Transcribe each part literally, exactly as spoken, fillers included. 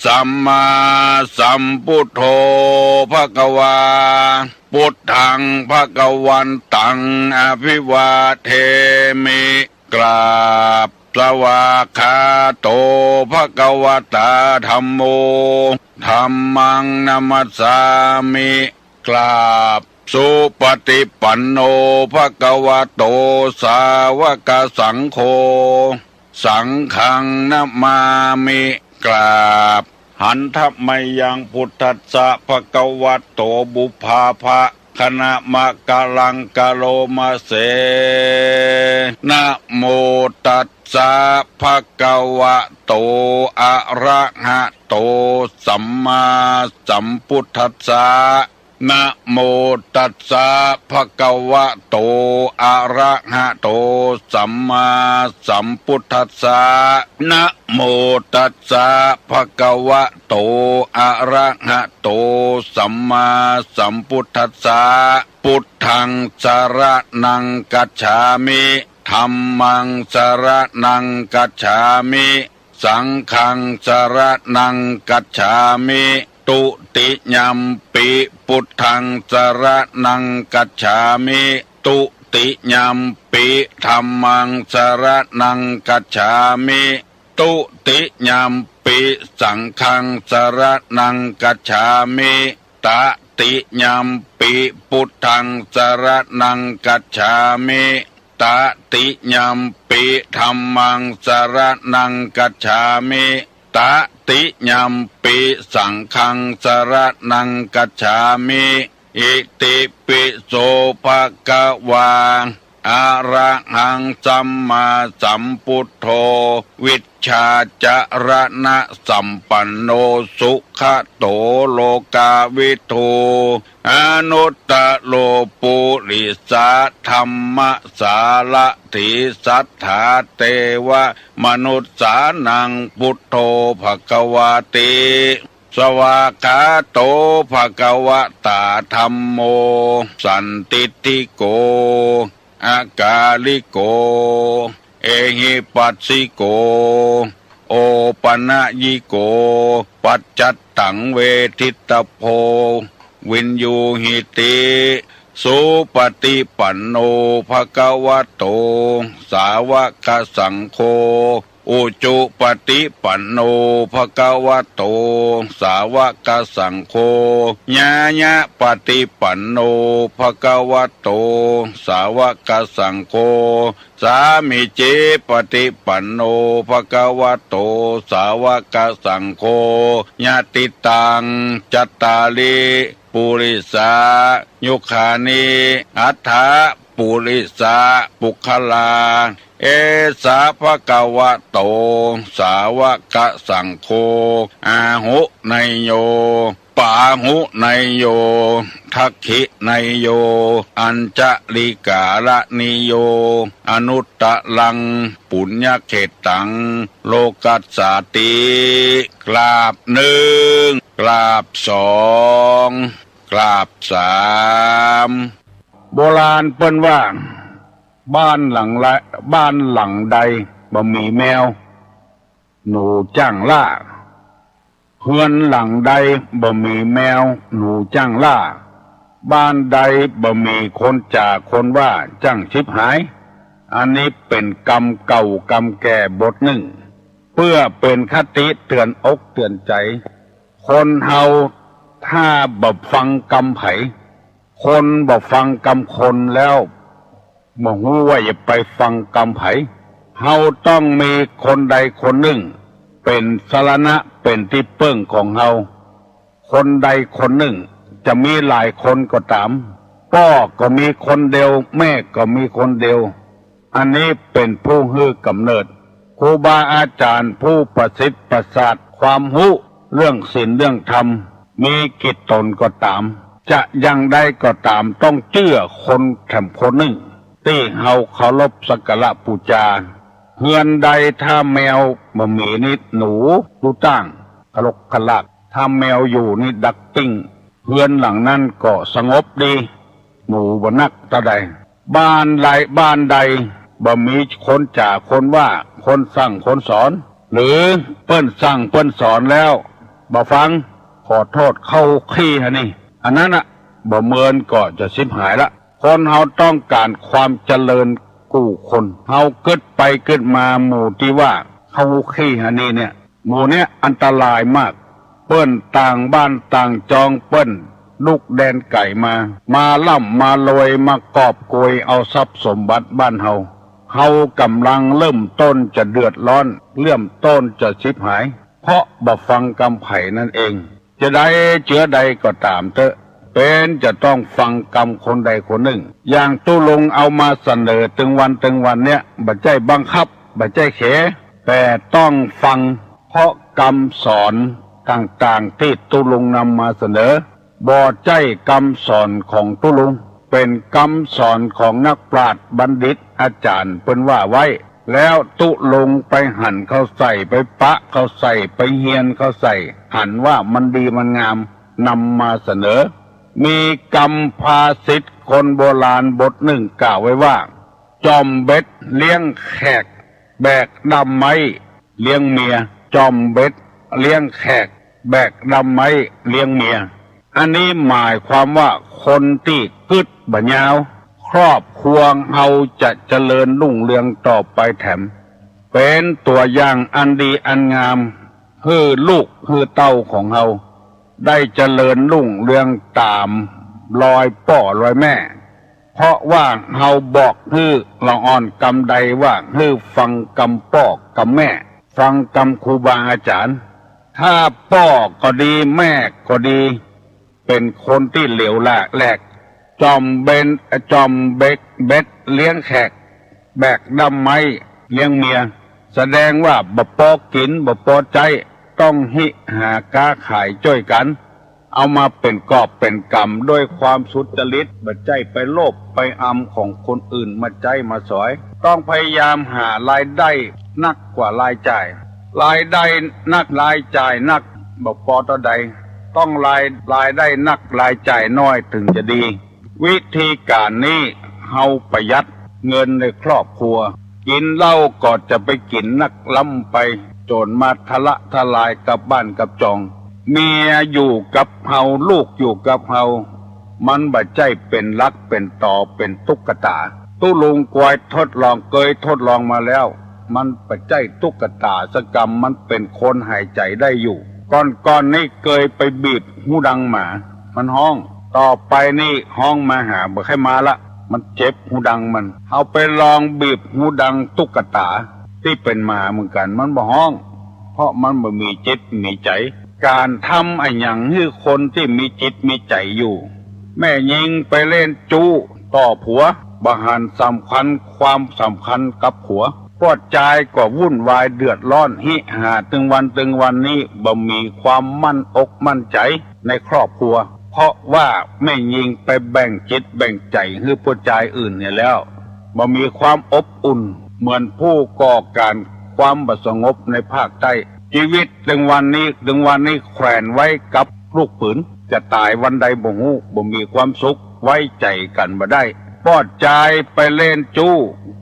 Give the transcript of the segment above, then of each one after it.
สัมมาสัมพุทโธ ภะคะวา พุทธัง ภะคะวันตัง อะภิวาเทมิ กราบ สวากขาโต ภะคะวะตา ธัมโม ธัมมัง นะมัสสามิ กราบ สุปฏิปันโน ภะคะวะโต สาวกสังโฆ สังฆัง นะมามิ กราบ หันทะมะยัง พุทธัสสะ ภะคะวะโต ปุพพาภะคะนะมะกะลังกะโลมะเส นะโมตัสสะ ภะคะวะโต อะระหะโต สัมมาสัมพุทธัสสะ นะโมตัสสะ ภะคะวะโต อะระหะโต สัมมาสัมพุทธัสสะ นะโมตัสสะ ภะคะวะโต อะระหะโต สัมมาสัมพุทธัสสะ พุทธัง สะระณัง กัจฉามิ ธัมมัง สะระณัง กัจฉามิ สังฆัง สะระณัง กัจฉามิ ตุติยัมปิ พุทธัง สะระณัง กัจฉามิ ตุติยัมปิ ธัมมัง สะระณัง กัจฉามิ ตุติยัมปิ สังฆัง สะระณัง กัจฉามิ ตะติยัมปิ พุทธัง สะระณัง กัจฉามิ ตะติยัมปิ ธัมมัง สะระณัง กัจฉามิ ตะติยัมปิ สังฆัง สะระณัง กัจฉามิ อิติปิโส ภะคะวา อะระหัง สัมมาสัมพุทโธ วิชชาจะระณะสัมปันโน สุขะโต โลกาวิทู อนุตตะโร ปุริสะธัมมะสารถี สัตถาเตวะมนุสสานัง พุทโธ ภะคะวาติ สวากขาโต ภะคะวะตา ธัมโม สันทิฏฐิโก อะกาลิโก เอหิปัสสิโก โอปะนะยิโก ปัจจัตตัง เวทิตตะโพ วิญญูหิติ สุปฏิปันโน ภะคะวะโต สาวกสังโฆ อุจุปฏิปันโน ภะคะวะโต สาวกสังโฆ ญาญะปฏิปันโน ภะคะวะโต สาวกสังโฆ สามีจิปฏิปันโน ภะคะวะโต สาวกสังโฆ ยะติตัง จัตตาริ ปุริสายุคานิ อัฏฐะปุริสะปุคคลา เอสะ ภะคะวะโต สาวกสังโฆ อาหุเนยโย ปาหุเนยโย ทักขิเนยโย อัญชะลิกาละนิโย อนุตตะรัง ปุญญะเขตตัง โลกัสสาติ กราบนึ่ง กราบสอง กราบสาม โบราณเปิ้นว่า บ้านหลังละ บ้านหลังใดบ่มีแมว หนูจ้างล่า เฮือนหลังใดบ่มีแมว หนูจ้างล่า บ้านใดบ่มีคนจ๋าคนว่า จ้างฉิบหาย อันนี้เป๋นกำเก่ากำแก่บทนึ่ง เปื้อเป๋นคติเตื๋อนอกเตื๋อนใจ๋ คนเฮาถ้าบ่ฟังกำใผ คนบ่ฟังกำคนแล้ว บ่ฮู้ว่าจะไปฟังกำใผ เฮาต้องมีคนใดคนนึ่ง เป๋นสรณะ เป๋นตี้เปิ้งของเฮา คนใดคนนึ่ง จะมีหลายคนก็ต๋าม ป้อก็มีคนเดียว แม่ก็มีคนเดียว อันนี้เป๋นผู้หื้อกำเนิด ครูบาอาจ๋ารย์ผู้ประสิทธิ์ประสาทความฮู้เรื่องศีลเรื่องธรรม มีกี่ต๋นก็ต๋าม จะอย่างใดก็ต๋าม ต้องเจื้อคนแถมคนนึ่ง ตี้เฮาเคารพสักการะปู๋จา เฮือนใดถ้าแมวบ่มีนี่ หนูดูต้าง คะลกคะลาก ถ้าแมวอยู่นี่ดักปิ้ง เฮือนหลังนั้นก็สงบดี หนูบ่นักเต้าใด บ้านใด บ้านใดบ่มีคนจ๋าคนว่า คนสั่งคนสอน หรือเปิ้นสั่งเปิ้นสอนแล้ว บ่ฟัง ขอโต้ษ เข้าขี้หานี่ อันนั้นน่ะ บ่เมินก็จะฉิบหายละ คนเฮาต้องก๋านความเจริญกู้คน เฮากึ๊ดไปกึ๊ดมาหมู่ตี้ว่าเข้าขี้หานี่เนี่ย หมู่เนี้ยอันตรายมาก เปิ้นต่างบ้านต่างจอง เปิ้นลุกแดนไก๋มา มาร่ำมารวย มากอบโกยเอาทรัพย์สมบัติบ้านเฮา เฮาก่ำลังเริ่มต้นจะเดือดร้อน เริ่มต้นจะฉิบหาย เพราะบ่ฟังกำใผนั้นเอง จะใดเจือใดก็ต๋ามเต๊อะ เป๋นจะต้องฟังกำคนใดคนนึ่ง อย่างตุ๊ลุงเอามาเสนอตึงวันตึงวันเนี้ย บ่ใจ้บังคับ บ่ใจ้เข แต่ต้องฟัง เพราะกำสอนต่างๆ ตี้ตุ๊ลุงนำมาเสนอ บ่ใจ้กำสอนของตุ๊ลุง เป๋นกำสอนของนักปราชญ์บัณฑิตอาจ๋ารย์เปิ้นว่าไว้ แล้วตุ๊ลุงไปหันเข้าใส่ ไปปะเข้าใส่ ไปเฮียนเข้าใส่ หันว่ามันดีมันงาม นำมาเสนอ มีกำภาษิตคนโบราณบทนึ่งกล่าวไว้ว่า จ่อมเบ็ดเลี้ยงแขก แบกด้ามไม้เลี้ยงเมีย จ่อมเบ็ดเลี้ยงแขก แบกด้ามไม้เลี้ยงเมีย อันนี้หมายความว่าคนตี้กึ๊ดบ่ยาว ครอบครัวเฮาจะเจริญรุ่งเรืองต่อไปแถม เป๋นตั๋วอย่างอันดีอันงาม หื้อลูกหื้อเต้าของเฮา ได้เจริญรุ่งเรืองต๋ามรอยป้อรอยแม่ เพราะว่าเฮาบอกหื้อละอ่อนกำใดว่าหื้อฟังกำป้อกำแม่ ฟังกำครูบาอาจ๋ารย์ ถ้าป้อก็ดีแม่ก็ดี เป๋นคนตี้เหลวแหลก จ่อมเบ็ด จ่อมเบ็ด เบ็ดเลี้ยงแขก แบกด้ามไม้เลี้ยงเมีย แสดงว่าบ่ปอกิ๋นบ่ปอใจ๊ ต้องฮิหาก๊าขายจ้วยกั๋น เอามาเป๋นกอบเป๋นกำด้วยความสุจริต บ่ใจ้ไปโลภไปอำของคนอื่นมาใจ๊มาสอย ต้องพยายามหารายได้นักกว่ารายจ่าย รายได้นักรายจ่ายนัก บ่ปอเต้าใด ต้องราย รายได้นักรายจ่ายน้อยเถิงจะดี วิธีก๋านนี้เฮาประหยัดเงินในครอบครัว กิ๋นเหล้าก็จะไปกิ๋นนักล้ำไป จ๋นมาทะละทะลายกับบ้านกับจอง เมียอยู่กับเฮา ลูกอยู่กับเฮา มันบ่ใจ้เป๋นหลักเป๋นต๋อเป๋นตุ๊กต๋า ตุ๊ลุงกวยทดลอง เกยทดลองมาแล้ว มันบ่ใจ้ตุ๊กต๋าสักกำ มันเป๋นคนหายใจ๋ได้อยู่ ก่อนๆ นี้เกยไปบีบฮูดังหมา มันฮ้อง ต่อไปนี้ฮ้องมาหาบ่ใค่มาละ มันเจ็บฮูดังมัน เฮาไปลองบีบฮูดังตุ๊กต๋าตี้เป๋นหมาเหมือนกั๋น มันบ่ฮ้อง เพราะมันบ่มีจิตมีใจ๋ ก๋านทำอะหยังหื้อคนตี้มีจิตมีใจ๋อยู่ แม่ญิงไปเล่นจู๊ต่อผัว บ่หันสำคัญความสำคัญกับผัว ป้อจายก็วุ่นวายเดือดร้อน ฮิหาตึงวันตึงวันนี้บ่มีความมั่นอกมั่นใจ๋ในครอบครัว เพราะว่าแม่ญิงไปแบ่งจิตแบ่งใจ๋หื้อป้อจายอื่นเหียแล้ว บ่มีความอบอุ่น เหมือนผู้ก่อก๋านความบ่สงบในภาคใต้ จีวิตตึงวันนี้ ตึงวันนี้แขวนไว้กับลูกปืน จะต๋ายวันใดบ่ฮู้ บ่มีความสุข ไว้ใจ๋กั๋นบ่ได้ ป้อจายไปเล่นจู๊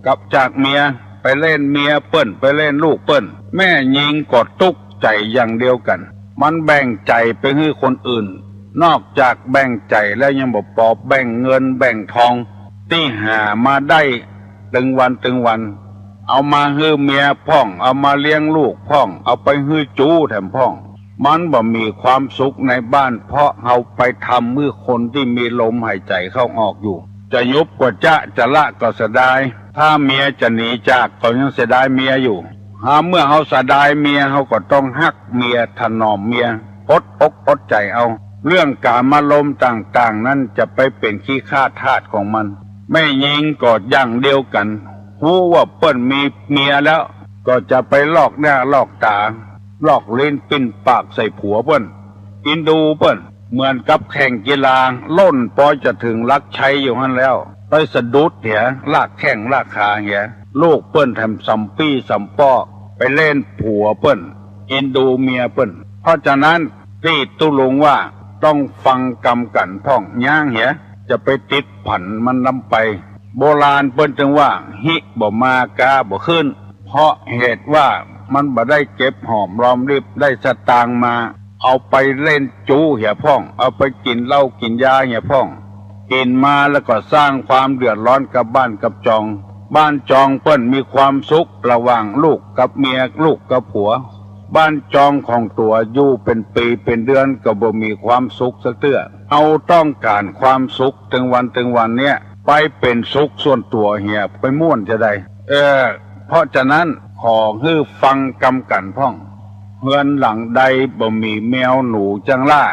กับจากเมีย ไปเล่นเมียเปิ้น ไปเล่นลูกเปิ้น แม่ญิงก็ตุ๊กใจ๋อย่างเดียวกั๋น มันแบ่งใจ๋ไปหื้อคนอื่น นอกจากแบ่งใจ๋แล้วยังบ่ปอ แบ่งเงินแบ่งทองตี้หามาได้ตึงวันตึงวัน เอามาหื้อเมียพ่อง เอามาเลี้ยงลูกพ่อง เอาไปหื้อจู๊แถมพ่อง มันบ่มีความสุขในบ้าน เพราะเฮาไปทำหื้อคนตี้มีลมหายใจ๋เข้าออกอยู่ จะยุบก็จ๊ะ จะละก็เสียดาย ถ้าเมียจะหนีจากก็ยังเสียดายเมียอยู่ หาเมื่อเฮาเสียดายเมีย เฮาก็ต้องฮักเมีย ถนอมเมีย อดอกอดใจ๋เอา เรื่องกามารมณ์ต่างๆ นั้นจะไปเป๋นขี้ข้าทาสของมัน แม่ญิงก็อย่างเดียวกั๋น ฮู้ว่าเปิ้นมีเมียแล้ว ก็จะไปลอกหน้าลอกต๋า ลอกลิ้นปิ้นปากใส่ผัวเปิ้น อินดูเปิ้น เหมือนกับแข่งกีฬา ล่นปอจะเถิงลักชัยอยู่หั้นแล้ว ไปสะดุดเหีย ลากแข้งลากขาเหีย ลูกเปิ้นแถมสำปี้สำป้อ ไปเล่นผัวเปิ้น อินดูเมียเปิ้น เพราะฉะนั้นตี้ตุ๊ลุงว่าต้องฟังกำกั๋นพ่อง ย้างเหีย จะไปติดผันมันนำไป โบราณเปิ้นจึงว่า ฮิบ่มากาบ่ขึ้น เพราะเหตุว่ามันบ่ได้เก็บหอมรอมริบ ได้สตางค์มา เอาไปเล่นจู๊เหียพ่อง เอาไปกิ๋นเหล้ากิ๋นยาเหียพ่อง กิ๋นมาแล้วก็สร้างความเดือดร้อนกับบ้านกับจอง บ้านจองเปิ้นมีความสุขระหว่างลูกกับเมีย ลูกกับผัว บ้านจองของตั๋วอยู่เป๋นปี๋เป๋นเดือนก็บ่มีความสุขสักเตื้อ เฮาต้องก๋านความสุขตึงวันตึงวันเนี้ย ไปเป๋นสุขส่วนตั๋วเหีย ไปม่วนจะใด เออ เพราะฉะนั้นขอหื้อฟังกำกั๋นพ่อง เฮือนหลังใดบ่มีแมวหนูจั้งล่า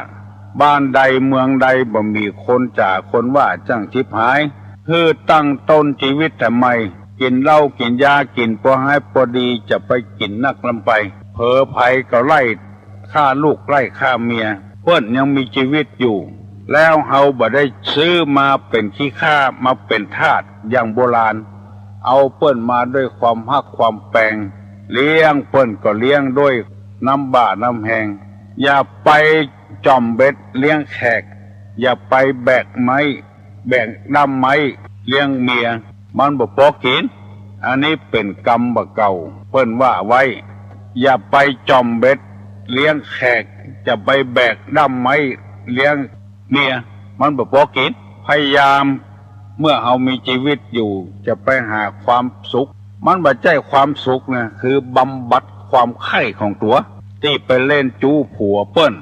บ้านใดเมืองใดบ่มีคนจ๋าคนว่าจั้งฉิบหาย หื้อตั้งต้นจีวิตแถมใหม่ กิ๋นเหล้ากิ๋นยากิ๋นปอฮ้ายปอดี จะไปกิ๋นนักล้ำไป เผลอใผก็ไล่ฆ่าลูกไล่ฆ่าเมีย เปิ้นยังมีจีวิตอยู่ แล้วเฮาบ่ได้ซื้อมาเป๋นขี้ข้า มาเป๋นทาสอย่างโบราณ เอาเปิ้นมาด้วยความฮักความแปง เลี้ยงเปิ้นก็เลี้ยงด้วยน้ำบ่าน้ำแฮง อย่าไปจ่อมเบ็ดเลี้ยงแขก อย่าไปแบกไม้ แบกด้ามไม้เลี้ยงเมีย มันบ่ปอกิ๋น อันนี้เป๋นกำบ่าเก่า เปิ้นว่าไว้ อย่าไปจ่อมเบ็ดเลี้ยงแขก จะไปแบกด้ามไม้เลี้ยงเมีย มันบ่ปอกิ๋น พยายามเมื่อเฮามีจีวิตอยู่ จะไปหาความสุข มันบ่ใจ้ความสุขนะ คือบำบัดความใค่ของตั๋ว ตี้ไปเล่นจู๊ผัวเปิ้น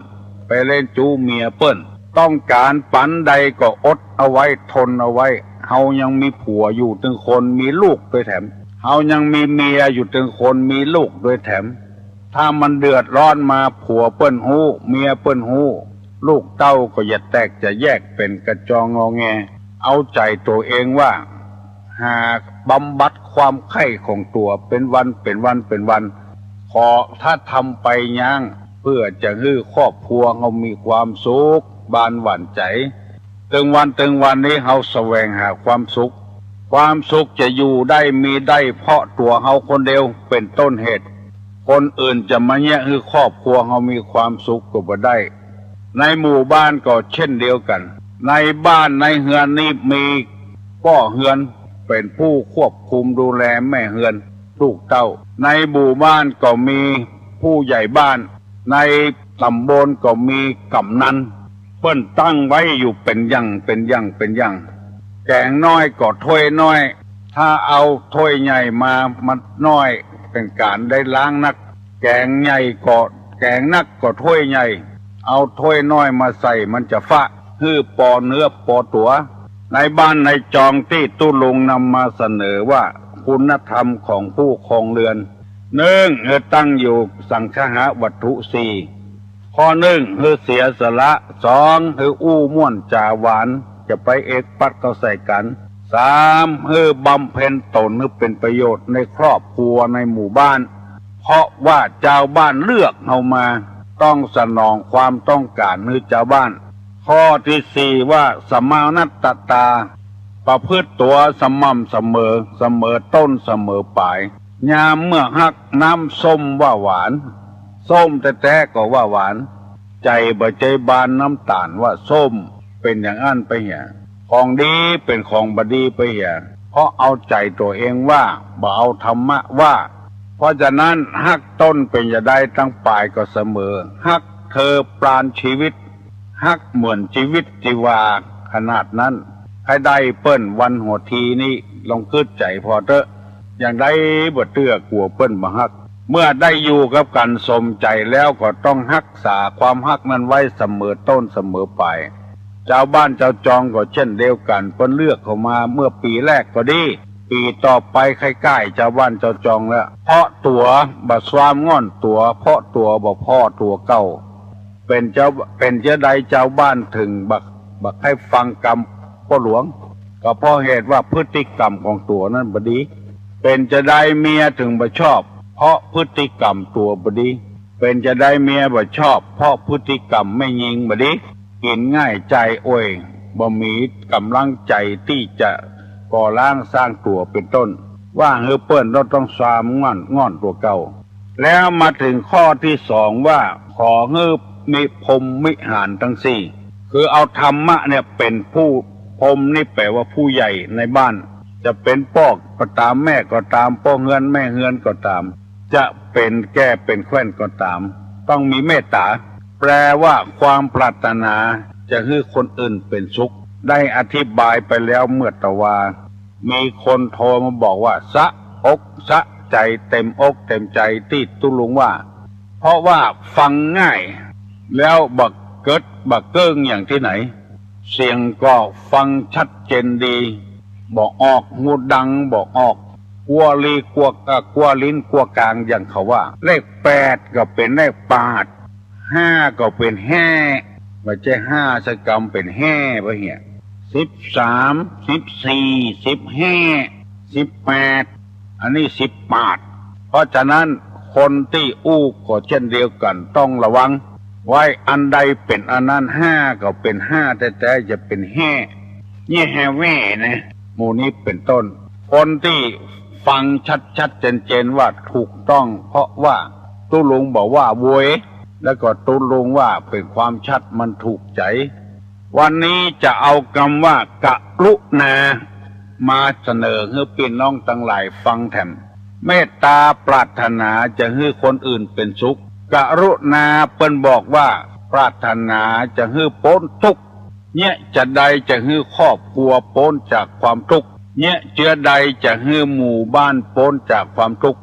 ไปเล่นจู๊เมียเปิ้น ต้องก๋านปานใดก็อดเอาไว้ ทนเอาไว้ เฮายังมีผัวอยู่ตึงคน มีลูกตวยแถม เฮายังมีเมียอยู่ตึงคน มีลูกตวยแถม ถ้ามันเดือดร้อนมา ผัวเปิ้นฮู้ เมียเปิ้นฮู้ ลูกเต้าก็จะแตกจะแยกเป๋นกระจองงอแง เอาใจ๋ตั๋วเองว่า หาบำบัดความใค่ของตั๋วเป๋นวันเป๋นวันเป๋นวัน ขอถ้าทำไปย้าง เพื่อจะหื้อครอบครัวเฮามีความสุข บานหวั่นใจ๋ ตึงวันตึงวันนี้เฮาแสวงหาความสุข ความสุขจะอยู่ได้มีได้เพราะตั๋วเฮาคนเดียวเป๋นต้นเหตุ คนอื่นจะมาเยียะหื้อครอบครัวเฮามีความสุขก็บ่ได้ ในหมู่บ้านก็เช่นเดียวกั๋น ในบ้านในเฮือนนี้มีป้อเฮือนเป๋นผู้ควบคุมดูแลแม่เฮือน ลูกเต้า ในหมู่บ้านก็มีผู้ใหญ่บ้าน ในต๋ำบลก็มีก๋ำนัน เปิ้นตั้งไว้อยู่เป๋นอย่าง เป๋นอย่าง เป๋นอย่าง แก๋งน้อยก็ถ้วยน้อย ถ้าเอาถ้วยใหญ่มา มันน้อย เป๋นก๋านได้ล้างนัก แก๋งใหญ่ก็ แก๋งนักก็ถ้วยใหญ่ เอาถ้วยน้อยมาใส่มันจะฟะ หื้อปอเนื้อปอตั๋ว ในบ้านในจองตี้ตุ๊ลุงนำมาเสนอว่าคุณธรรมของผู้ครองเฮือน นึ่ง หื้อตั้งอยู่สังคหวัตถุสี่ ข้อนึ่ง หื้อเสียสละ สอง หื้ออู้ม่วนจ๋าหวาน จะไปเอกปัดเข้าใส่กั๋น สาม หื้อบำเพ็ญต๋นหื้อเป๋นประโยชน์ในครอบครัวในหมู่บ้าน เพราะว่าจาวบ้านเลือกเฮามา ต้องสนองความต้องก๋านหื้อจาวบ้าน ข้อตี้สี่ว่า สมานัตตา ประพฤติตั๋วสม่ำเสมอ เสมอต้นเสมอป๋าย ยามเมื่อฮักน้ำส้มว่าหวาน ส้มแต๊ๆ ก็ว่าหวาน ใจ๋บ่ใจ้บานน้ำต๋าลว่าส้ม เป๋นอย่างอั้นไปเหีย ของดีเป๋นของบ่ดีไปเหีย เพราะเอาใจ๋ตั๋วเองว่า บ่เอาธรรมะว่า เพราะฉะนั้นฮักต้นเป๋นจะใด ตังป๋ายก็เสมอ ฮักเธอปราณจีวิต ฮักเหมือนจีวิตจีวาขนาดนั้น ใค่ได้เปิ้นวันหัวทีนี้ ลองกึ๊ดใจ๋ผ่อเต๊อะ อย่างใดบ่เตื้อกั๋วเปิ้นบ่ฮัก เมื่อได้อยู่กับกั๋นสมใจ๋แล้วก็ต้องฮักษาความฮักนั้นไว้เสมอต้นเสมอป๋าย จาวบ้านจาวจองก็เช่นเดียวกั๋น เปิ้นเลือกเข้ามาเมื่อปี๋แรกก็ดี ปี๋ต่อไปใค่ก้ายจาวบ้านจาวจองแล้ว เพราะตั๋วบ่ซามง่อนตั๋ว เพราะตั๋วบ่ผ่อตั๋วเก่า เป๋นจาว เป๋นจาใดจาวบ้านเถิงบ่ บ่ใค่ฟังกำป้อหลวง ก็เพราะเหตุว่าพฤติกรรมของตั๋วนั้นบ่ดี เป๋นจาใดเมียเถิงบ่ชอบ เพราะพฤติกรรมตั๋วบ่ดี เป๋นจาใดเมียบ่ชอบ เพราะพฤติกรรมแม่ญิงบ่ดี กิ๋นง่ายจ่ายอ่อย บ่มีก๋ำลังใจ๋ตี้จะก่อล้างสร้างตั๋วเป๋นต้น ว่าหื้อเปิ้นต้อง ต้องซามง่อน ง่อนตั๋วเก่า แล้วมาเถิงข้อตี้สองว่า ขอหื้อมีพรหมวิหารตังสี่ คือเอาธรรมะเนี่ยเป๋นผู้ พรหมนี่แป๋ว่าผู้ใหญ่ในบ้าน จะเป๋นป้อก็ต๋าม แม่ก็ต๋าม ป้อเฮือนแม่เฮือนก็ต๋าม จะเป๋นแก่เป๋นแคว่นก็ต๋าม ต้องมีเมตต๋า แปลว่าความปรารถนาจะหื้อคนอื่นเป๋นสุข ได้อธิบายไปแล้วเมื่อตะวา มีคนโทรมาบอกว่าสะอกสะใจ๋เต๋มอกเต๋มใจ๋ตี้ตุ๊ลุงว่า เพราะว่าฟังง่าย แล้วบ่เกิดบ่เกิ้งอย่างตี้ไหน เสียงก็ฟังชัดเจนดี บ่ออก ฮูดังบ่ออก กั๊วลีกั๊ว เอ่อ กั๊วลิ้นกั๊วก๋างอย่างเขาว่า เลขแปดก็เป๋นเลขปาด ห้าก็เป๋นแห้ บ่ใจ้ห้าสักกำ เป๋นแห้ปะเหีย สิบสาม สิบสี่ สิบแห้ สิบแปด อันนี้สิบปาด เพราะฉะนั้นคนตี้อู้ก็เจ้นเดียวกั๋นต้องระวังไว้ อันใดเป๋นอันนั้น ห้าก็เป๋นห้าแต๊ๆ จะเป๋นแห้ เยียะแฮแว่นะ หมู่นี้เป๋นต้น คนตี้ฟังชัดๆ เจนๆ ว่าถูกต้อง เพราะว่าตุ๊ลุงบอกว่าโวย แล้วก็ตุ๊ลุงว่าเป๋นความชัดมันถูกใจ๋ วันนี้จะเอากำว่ากรุณามาเสนอหื้อปี้น้องตังหลายฟังแถม เมตตาปรารถนาจะหื้อคนอื่นเป๋นสุข กรุณาเปิ้นบอกว่าปรารถนาจะหื้อป๊นตุ๊กข์ เยียะจาใดจะหื้อครอบครัวป๊นจากความตุ๊กข์ เยียะเจื้อใดจะหื้อหมู่บ้านป๊นจากความตุ๊กข์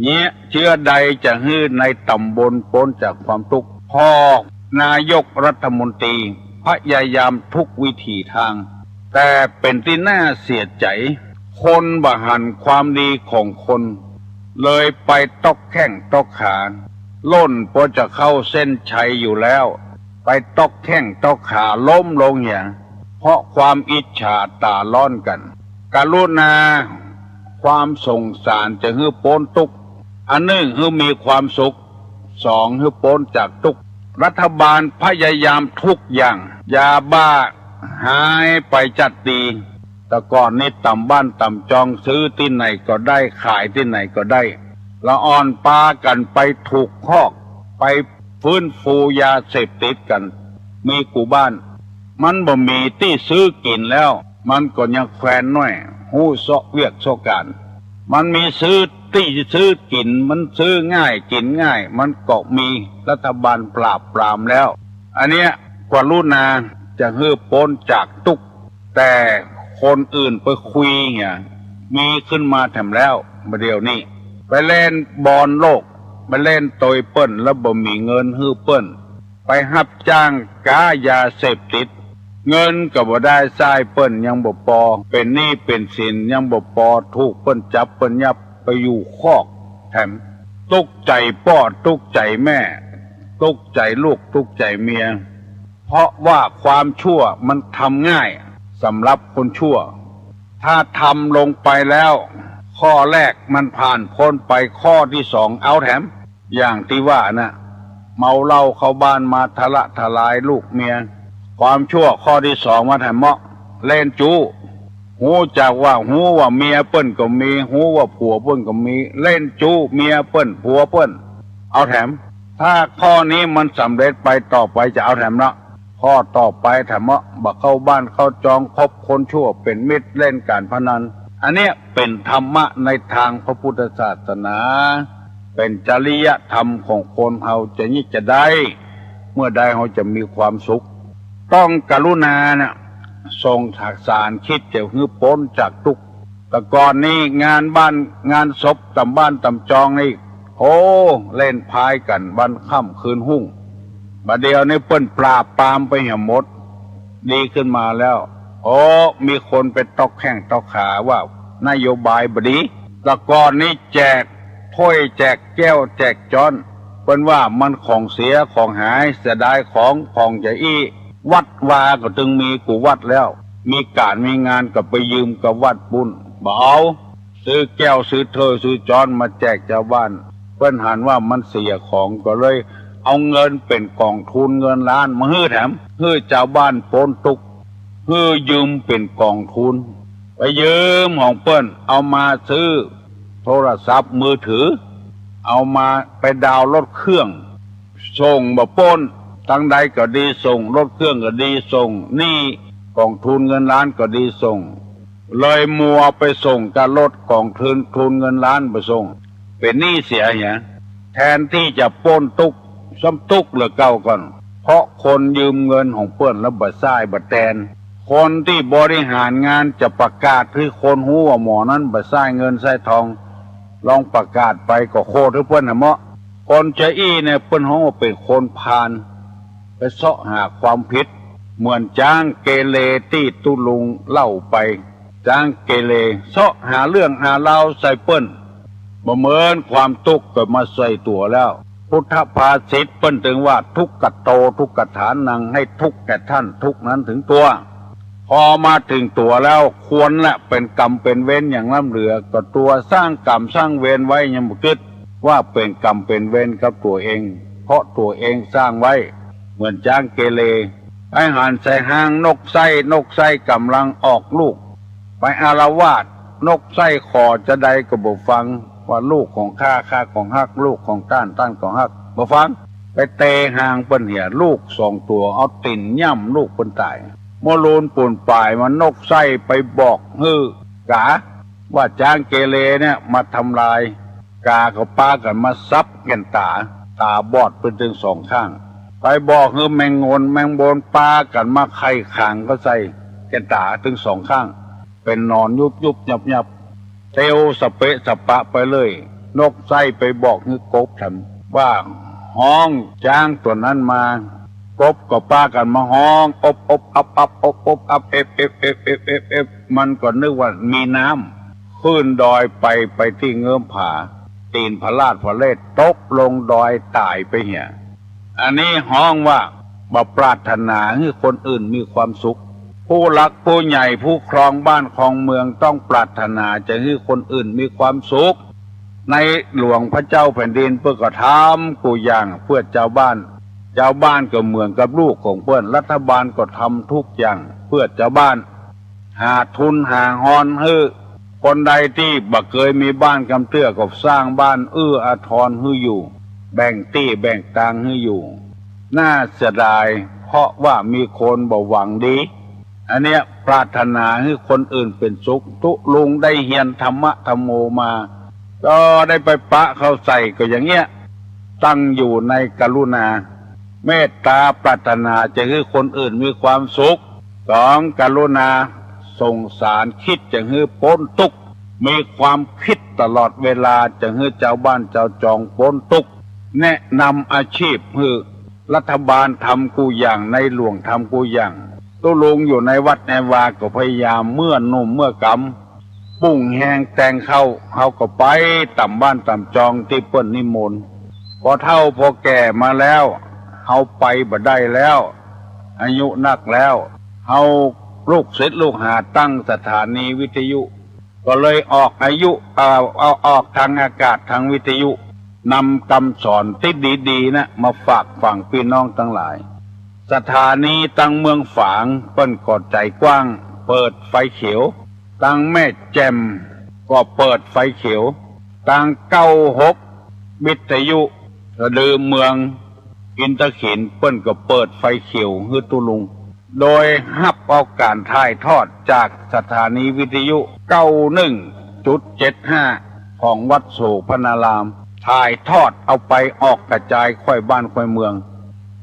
เยียะเจื้อใดจะหื้อในต๋ำบลป๊นจากความตุ๊กข์ พ่องนายกรัฐมนตรีพยายามทุกวิถีตาง แต่เป๋นตี้น่าเสียใจ๋ คนบ่หันความดีของคน เลยไปต๊อกแข้งต๊อกขา ล่นปอจะเข้าเส้นชัยอยู่แล้ว ไปต๊อกแข้งต๊อกขาล้มลงเหีย เพราะความอิจฉาต๋าร้อนกั๋น กรุณา ความสงสารจะหื้อป๊นตุ๊กข์ อันนึ่งหื้อมีความสุข สองหื้อป๊นจากตุ๊กข์ รัฐบาลพยายามทุกอย่าง ยาบ้าหายไปจัดดี แต่ก่อนนี้ต๋ามบ้านต๋ามจองซื้อตี้ไหนก็ได้ ขายตี้ไหนก็ได้ ละอ่อนปากั๋นไปถูกคอก ไปฟื้นฟูยาเสพติดกั๋น มีกู้บ้าน มันบ่มีตี้ซื้อกิ๋นแล้ว มันก็ยังแควนน้อย ฮู้เซาะเวียกเซาะก๋าน มันมีซื้อตี้ซื้อกิ๋น มันซื้อง่ายกิ๋นง่าย มันก็มีรัฐบาลปราบปรามแล้ว อันเนี้ยกรุณาจะหื้อป๊นจากตุ๊กข์ แต่คนอื่นไปคุยเหีย มีขึ้นมาแถมแล้ว บ่าเดี่ยวนี้ ไปเล่นบอลโลก ไปเล่นตวยเปิ้น แล้วบ่มีเงินหื้อเปิ้น ไปฮับจ้างก๊ายาเสพติด เงินก็บ่ได้ใจ๊เปิ้นยังบ่ปอ เป๋นหนี้เป๋นสินยังบ่ปอ ถูกเปิ้นจับเปิ้นยับไปอยู่คอกแถม ตุ๊กข์ใจ๋ป้อตุ๊กข์ใจ๋แม่ ตุ๊กข์ใจ๋ลูกตุ๊กข์ใจ๋เมีย เพราะว่าความชั่วมันทำง่ายสำหรับคนชั่ว ถ้าทำลงไปแล้ว ข้อแรกมันผ่านป๊นไป ข้อตี้สองเอาแถม อย่างตี้ว่าน่ะ เมาเหล้าเข้าบ้านมาทะละทะลายลูกเมีย ความชั่วข้อตี้สองมาแถมเมาะ เล่นจู๊ ฮู้จักว่า ฮู้ว่าเมียเปิ้นก็มี ฮู้ว่าผัวเปิ้นก็มี เล่นจู๊เมียเปิ้นผัวเปิ้น เอาแถม ถ้าข้อนี้มันสำเร็จไป ต่อไปจะเอาแถมละ ข้อต่อไปแถมเมาะ บ่เข้าบ้านเข้าจอง คบคนชั่วเป๋นมิตร เล่นก๋านพนัน อันเนี้ยเป๋นธรรมะในตางพระพุทธศาสนา เป๋นจริยธรรมของคนเฮาจะนี้จะได้ เมื่อใดเฮาจะมีความสุข ต้องกรุณาน่ะ ส่งสาร คิดจะหื้อป๊นจากตุ๊กข์ แต่ก่อนนี้งานบ้านงานศพต๋ามบ้านต๋ามจองนี่ โอ้ เล่นพายกั๋นวันค่ำคืนฮุ่ง บ่าเดี่ยวนี้เปิ้นปราบปรามไปเหียหมด ดีขึ้นมาแล้ว โอ้ มีคนไปต๊อกแข้งต๊อกขาว่านโยบายบ่ดี แต่ก่อนนี้แจกถ้วยแจกแก้วแจกจ๊อน เปิ้นว่ามันของเสียของหาย เสียดายของ ของจะอี้ วัดวาก็ตึงมีกู้วัดแล้ว มีก๋านมีงานก็ไปยืมกับวัดปุ้น บ่เอา ซื้อแก้วซื้อถ้วยซื้อจ๊อนมาแจกจาวบ้าน เปิ้นหันว่ามันเสียของ ก็เลยเอาเงินเป๋นก๋องทุนเงินล้านมาหื้อแถม หื้อจาวบ้านป๊นตุ๊กข์ หื้อยืมเป๋นก๋องทุน ไปยืมของเปิ้น เอามาซื้อโทรศัพท์มือถือ เอามาไปดาวน์รถเครื่อง ส่งบ่ป๊น ตังใดก็ดีส่ง รถเครื่องก็ดีส่ง หนี้ก๋องทุนเงินล้านก็ดีส่ง เลยมัวไปส่งกับรถก๋องทุน ทุนเงินล้านบ่ส่ง เป๋นหนี้เสียเหีย แทนตี้จะป๊นตุ๊กข์ ซ้ำตุ๊กเหลือเก่าก่อน เพราะคนยืมเงินของเปิ้นแล้วบ่ใซ้บ่แตน คนตี้บริหารงานจะประกาศหื้อคนฮู้ว่าหม่องนั้นบ่ใซ้เงินใซ้ทอง ลองประกาศไปก็โคตรหื้อเปิ้นหะเมาะ คนจาอี้เนี่ยเปิ้นฮ้องว่าเป๋นคนพาล ไปเซาะหาความผิด เหมือนจ๊างเกเรตี้ตุ๊ลุงเล่าไป จ๊างเกเรเซาะหาเรื่องหาราวใส่เปิ้น บ่เหมินความตุ๊กก็มาใส่ตั๋วแล้ว พุทธภาษิตเปิ้นตึงว่า ทุกขโต ทุกขฐานัง ให้ทุกข์แก่ท่านทุกข์นั้นถึงตัว พอมาถึงตั๋วแล้วควรแหละเป๋นกรรมเป๋นเวรอย่างล้ำเหลือ ก็ตั๋วสร้างกรรมสร้างเวรไว้ยังบ่กึ๊ดว่าเป๋นกรรมเป๋นเวรกับตั๋วเอง เพราะตั๋วเองสร้างไว้ เหมือนจ๊างเกเร ไปหันใส่ฮางนกไส้ นกไส้ก่ำลังออกลูก ไปอาละวาด นกไส้ขอจาใดก็บ่ฟัง ว่าลูกของข้า ข้าของฮัก ลูกของต้าน ต้านของฮัก บ่ฟัง ไปเตะฮางเปิ้นเหีย ลูกสองตั๋วเอาตี๋นย่ำลูกเปิ้นต๋าย เมื่อลูนปูนป่ายมานกไส้ไปบอกหื้อกา ว่าจ๊างเกเรเนี่ยมาทำลาย กาก็ปากั๋นมาสับแก่นต๋า ต๋าบอดเปิ้นตึงสองข้าง ไปบอกหื้อแมงงนแมงบนปากั๋นมาไข่ขังก็ใส่แก่นต๋าตึงสองข้าง เป๋นหนอนยุบยุบยับยับ เตียวสะเปะสะปะไปเลย นกไส้ไปบอกหื้อกบถามว่า ฮ้องจ๊างตั๋วนั้นมา กบก็ปากั๋นมาฮ้อง อบอบอับอับ อบอบอับ เอบเอบ มันก็นึกว่ามีน้ำ ขึ้นดอยไป ไปตี้เงื้อมผา ตี๋นพลาดพเลท ตกลงดอยต๋ายไปเหีย อันนี้ฮ้องว่าบ่ปรารถนาหื้อคนอื่นมีความสุข ผู้หลักผู้ใหญ่ผู้ครองบ้านครองเมืองต้องปรารถนาจะหื้อคนอื่นมีความสุข ในหลวงพระเจ้าแผ่นดินเปิ้นก็ทำกู้อย่างเปื้อจาวบ้าน จาวบ้านก็เหมือนกับลูกของเปิ้น รัฐบาลก็ทำทุกอย่างเปื้อจาวบ้าน หาทุนหาฮอนหื้อ คนใดตี้บ่เกยมีบ้านกำเตื้อก็สร้างบ้านเอื้ออาทรหื้ออยู่ แบ่งตี้แบ่งตางหื้ออยู่ น่าเสียดาย เพราะว่ามีคนบ่หวังดี อันเนี้ยปรารถนาหื้อคนอื่นเป๋นสุข ตุ๊ลุงได้เฮียนธรรมะธัมโมมา ก็ได้ไปปะเข้าใส่ก็อย่างเงี้ย ตั้งอยู่ในกรุณา เมตต๋าปรารถนาจะหื้อคนอื่นมีความสุข สอง กรุณาสงสาร คิดจะหื้อป๊นตุ๊กข์ มีความคิดตลอดเวลาจะหื้อจาวบ้านจาวจองป๊นตุ๊กข์ แนะนำอาชีพหื้อ รัฐบาลทำกู้อย่าง ในหลวงทำกู้อย่าง ตุ๊ลุงอยู่ในวัดในวาก็พยายาม เมื่อหนุ่มเมื่อกำ ปุ้งแฮงแตงเข้า เฮาก็ไปต๋ามบ้านต๋ามจองตี้เปิ้นนิมนต์ พอเฒ่าพอแก่มาแล้ว เฮาไปบ่ได้แล้ว อายุนักแล้ว เฮาลูกศิษย์ลูกหาตั้งสถานีวิทยุ ก็เลยออกอายุ เอา เอาออกทางอากาศทางวิทยุ นำกำสอนตี้ดีๆ นะ มาฝากฝังปี้น้องตังหลาย สถานีตังเมืองฝางเปิ้นก็ใจ๋กว้าง เปิดไฟเขียว ตังแม่แจ่มก็เปิดไฟเขียว ตังเก้าหกวิทยุสะดือเมืองอินทขิลเปิ้นก็เปิดไฟเขียวหื้อตุ๊ลุง โดยฮับเอาก๋านถ่ายทอดจากสถานีวิทยุ เก้าหนึ่งจุดเจ็ดห้า ของวัดโสภณาราม ถ่ายทอดเอาไปออกกระจายค่อยบ้านค่อยเมือง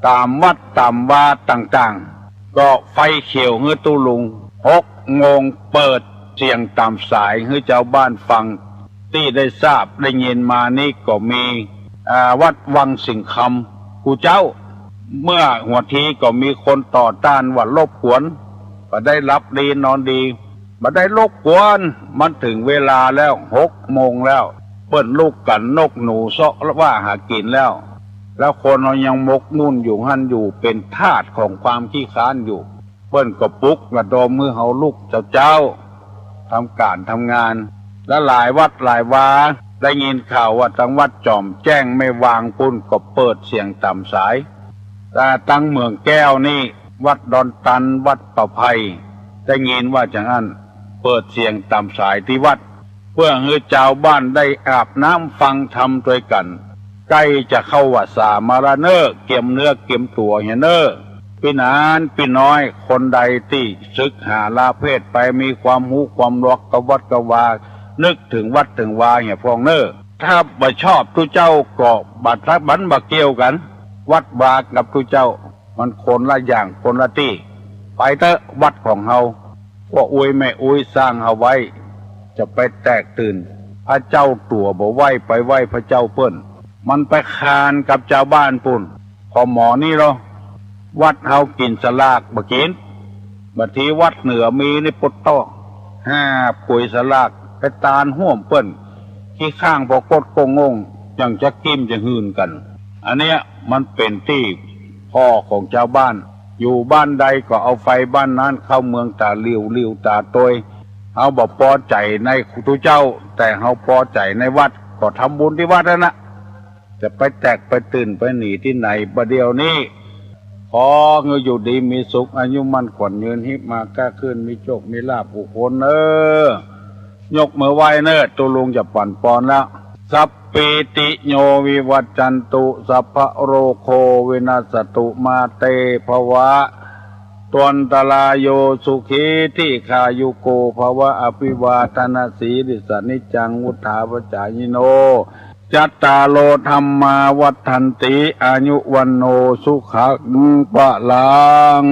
ต๋ามวัดต๋ามวาต่างๆ ก็ไฟเขียวหื้อตุ๊ลุง หกโมงเปิดเสียงต๋ามสายหื้อจาวบ้านฟัง ตี้ได้ทราบได้ยินมานี้ก็มี อ่า วัดวังสิงห์คำ กูเจ้า เมื่อหัวทีก็มีคนต่อต้านว่ารบกวน บ่ได้หลับดีนอนดี บ่ได้รบกวน มันถึงเวลาแล้ว หกโมงแล้ว เปิ้นลุกกั๋นนกหนูเซาะว่าหากิ๋นแล้ว แล้วคนเฮายังหมกมุ่นอยู่หั้นอยู่ เป๋นทาสของความขี้คร้านอยู่ เปิ้นก็ปลุกระดมหื้อเฮาลุกเจ๊าๆ ทำก๋านทำงาน และหลายวัดหลายวา ได้ยินข่าวว่าตังวัดจ๋อมแจ้งแม่วางปุ้นก็เปิดเสียงต๋ามสาย แต่ตังเมืองแก้วนี่ วัดดอนตัน วัดป่าไผ่ ได้ยินว่าจาอั้น เปิดเสียงต๋ามสายตี้วัด เปื้อหื้อจาวบ้านได้อาบน้ำฟังธรรมตวยกั๋น ใก้จะเข้าวัสสามาละเน่อ เกียมเนื้อเกียมตั๋วเหียเน่อ ปี้หนานปี้น้อย คนใดตี้สึกหาลาเพศไป มีความฮู้ความรักกระวัดกระวา นึกเถิงวัดเถิงวาเหียพ่องเน่อ ถ้าบ่ชอบตุ๊เจ้าก็บ่ บ่เกี่ยวกั๋น วัดวากับตุ๊เจ้า มันคนละอย่างคนละตี้ ไปเต๊อะวัดของเฮา ป้ออุ๊ยแม่อุ๊ยสร้างเฮาไว้ จะไปแตกตื่น พระเจ้าตั๋วบ่ไหว้ไปไหว้พระเจ้าเปิ้น มันไปคานกับจาวบ้านปู้น ผ่อหมอนี่ลอ วัดเฮากิ๋นสลากบ่กิ๋น บางทีวัดเหนือมีนี่ปุตโต้ หาบก๋วยสลากไปตานฮ่วมเปิ้น ขี้ข้างผ่อกดก้งงง ยังจะกิ๋มจะหื่นกั๋น อันเนี้ยมันเป๋นตี้ผ่อของจาวบ้าน อยู่บ้านใดก็เอาไฟบ้านนั้นเข้าเมืองต๋าหลิ่วหลิ่วต๋าตวย เฮาบ่ปอใจ๋ในตุ๊เจ้า แต่เฮาปอใจ๋ในวัด ก็ทำบุญตี้วัดนั้นนะ จะไปแตกไปตื่นไปหนีตี้ไหนบ่าเดี่ยวนี้ ขอหื้ออยู่ดีมีสุข อายุมั่นขวัญยืน ฮิมาก้าขึ้น มีโชคมีลาภกู้คนเน่อ ยกมือไหว้เน่อ ตุ๊ลุงจะปั่นปอนแล้ว สัพพีติโยวิวัจจันตุ สัพพะโรโควินัสสตุ มาเตภวะตวันตะราโย สุขีทีฆายุโกภวะ อภิวาทะนะสีลิสสะ นิจจังวุฑฒาปะจายิโน จัตตาโรธัมมาวัฑฒันติ อายุวัณโณสุขังพะลัง